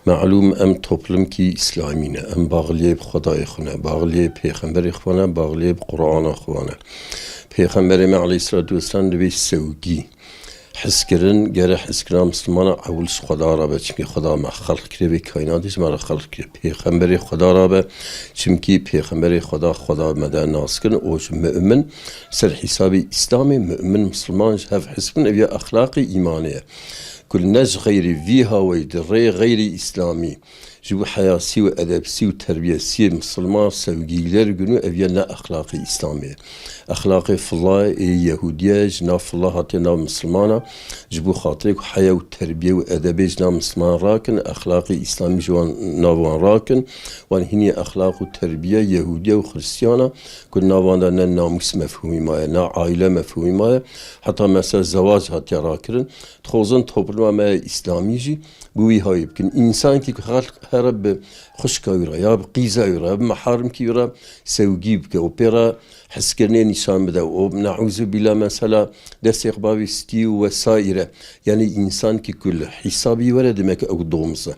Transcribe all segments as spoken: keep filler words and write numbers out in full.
Melûm em toplumkî îslamî ne, em baxliyê bi Xwedayê xwe ne, baxliyê pêxemberê xwe ne, baxliyê bi Qur'ana xwe ne. Pêxemberê me aleyhisselatu vesselam divê sewgî, hizkirin, gere hizkirina misilmana ewil ji Xweda re be, çimkî Xweda me xelq kiriye, vê kaînatê ji me re xelq kiriye. Pêxemberê Xweda re be, çimkî pêxemberê Xweda, Xweda me de nas kirin û ji mu'min ser hîsabê Îslamê, mu'min, misilman ji hev hizb in, ev ya exlaqê îmanê ye. Ku ne ji xeyrê vî hawayî di rê xeyrê Îslamî, ji bo heyasî û edebsî û terbiyesiyê misilman sewgîler gun û ev ya ne exlaqê Îslamê ye. Exlaqê filla ê Yehûdiye ji nav filla hatiye nav misilmana, ji bo xatirê ku heya û terbiye û edebê ji nav misilman rakin, exlaqê Îslamî ji wan nav wan rakin, wan hînî exlaq û terbiye Yehûdiye û Xiristiyana ku nav wan de ne namûs mefhûmî maye, ne aîle mefhûmî maye, heta mesela zewac hatiye rakirin. Dixwazin topluma me ya Îslamî jî bi wî hawî bikin. Însankî ku xelq here bi xwişka wî re, ya bi qîza wî re, ya bi miharimkî wî re sewgî bike û pê re hizkirinê nîşan bide û ne'ûzubîla mesela destê xwe bavê stî û wesaîre. Yanî însankî ku li hîsabî were demek ew domiz e.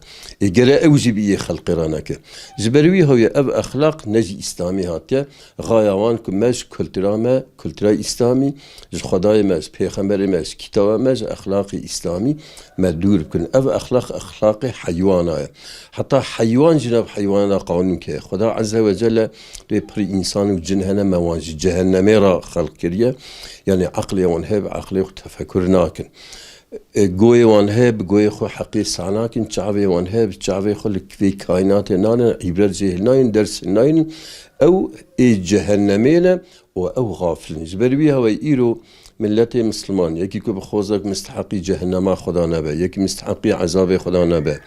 Ê gere ew jî bi yê xelqê re neke. Ji ber wî hawî ev exlaq ne ji Îslamê hatiye. Xaya wan ku me ji kultura me, kultura Îslamî, ji Xwedayê me, ji pêxemberê me, ji kitaba me, ji exlaqê Îslamî me dûr bikin. Ev exlaq, exlaqê heywana ye. Heta heywan jî nav heywana de qanûn ke. Xweda Azze ve Celle dê pirî însan û cin hene, me wan ji cehennemê re xelq kiriye. Yanî eqlê wan heye, bi eqlê xwe tefekur nakin. E, goyê wan heye, bi goyê xwe heqê sah nakin, çavê wan heye, bi çavê xwe li vê kaînatê nanin, îbret jê hilnayên, ders hilnayên. Ew ê cehennemê ne û ew xafil in. Ji ber wî hawayî îro miletê misliman, yekî ku bi xozek misteheqî cehennema Xweda nebe, yekî misteheqî ezabê Xweda nebe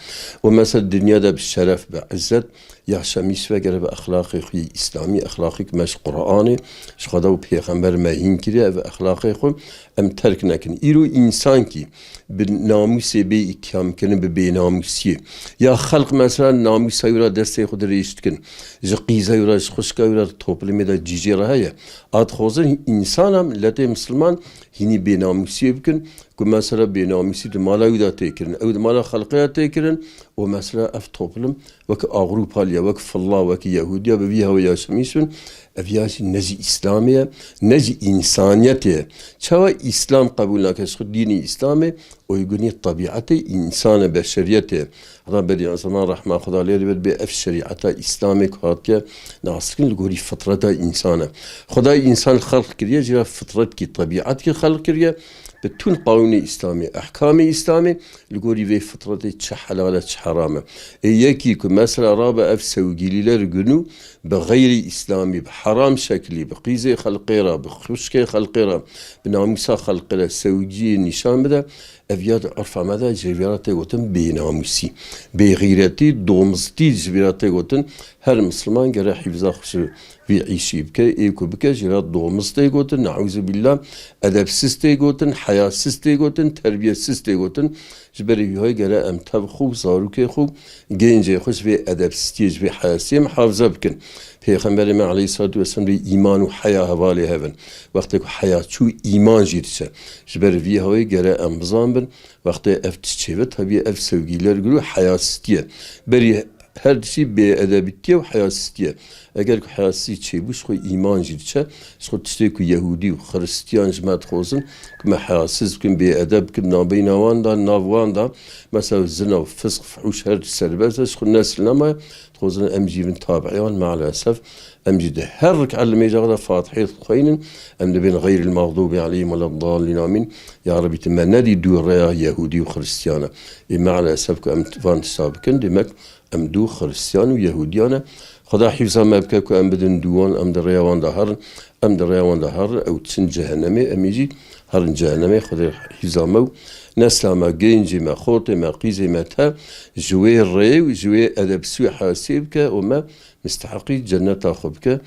û mesela dinya de bi şeref, bi izzet yaşamîş vegere, bi exlaqê xwe yê îslamî, exlaqê ku me ji Qur'anê, ji Xweda û pêxember me hîn kiriye, ev exlaqê xwe em terk nekin. Îro însankî bi namûsê bê îtîhamkirin, bi bênamûsiyê. Ya xelq mesela namûsa wî re destê xwe dirêj dikin. Ji qîza wî re, ji xwişka wî re, di toplumê de cîjê re heye. A dixwazin însana, miletê misilman hînî bênamûsiyê bikin, ku mesela bênamûsî di mala wî de tê kirin, ew di mala xelqê de tê kirin û mesela ev toplum wek Ewropa ya, wek filla, wek Yehûdiya bi vî hawê yaşamîş bin, ev ya jî ne jî Îslamê ye, ne jî însaniyetê ye. Çawa Îslam qebûl nake? Ji xwe dînî Îslamê uygunî tebîetê însan e, beşeriyetê ye. Heta berî zeman rehma Xweda lê dibe, dibê ev şerîeta Îslamê ku hatiye naskirin li gorî fitreta însan e. Xwedayê însan xelq kiriye, jî re fitretkî, tebîetkî xelq kiriye. Bi tûn qanûnê Îslamê, ehkamê Îslamê, li gorî vê fitretê çi helal e, çi heram e. Ê yekî ku mesela rabe ev sewgîlîler gunû bi xeyrî Îslamî, bi heram şeklî, bi qîzê xelqê re, bi xwişkê xelqê re, bi namûsa xelqê re sewgiyê nîşan bide, ev ya di urfa me de ji vê re tê gotin bênamûsî, bêxîretî, domiztî ji vê re tê gotin. Her misilman gere hîfza xwe ji vî îşî bike, ê ku bike jî re domiz tê gotin, ne'ûzubîllah, edebsiz tê gotin, heyasiz tê gotin, terbiyesiz tê gotin. Ji berî wî hayê gere em tev xwe û zarokê xwe, gencê xwe ji vê edebsiztiyê, ji vê heyasiyê muhafaza bikin. Pêxemberê me aleyhissalatu vesselam dê îman û heya hevalê hev in. Wextê ku heya çû, îman jî diçe. Ji ber vî hawê gere em bizanbin, wextê ev tişt çêbe, tebî ev sewgîler giro heyasiztiye. Berî her tiştî bêedebîtiye û heyasiztiye. Eger ku heyasizî çêbû, ji xwe îman jî diçe. Ji xwe tiştê ku Yehûdî û Xiristiyan ji me dixwazin, ku me heyasiz bikin, bêedeb bikin, nabeyna wan da, nav wan da, mesela zina û fisq, fuhûş her tişt serbest e, ji xwe nesil nemaye, dixwazin em jî bin tabi'ê wan, maalesef. Em jî di her rik'et li mêja xwe de Fatihê dixweynin, em dibên xeyril mexdûbî aleyhim weleddallîn, amîn. Ya Rebî, tu me nedî dû rêya Yehûdî û Xiristiyana. Ê maalesef ku em van tişta bikin, demek em dû Xiristiyan û Yehûdiyan e. Xweda hîfza me bike ku em bidin dûwan, em di rêya wan de herin, em di rêya wan de herin, ew çin cehennemê, em ê jî herin cehennemê, Xwedê hîfza me û nesla me, gencê me, xortê me, qîzê me te ji wê rê û ji wê edebsî û hesê bike û me misteheqî cenneta xwe bike.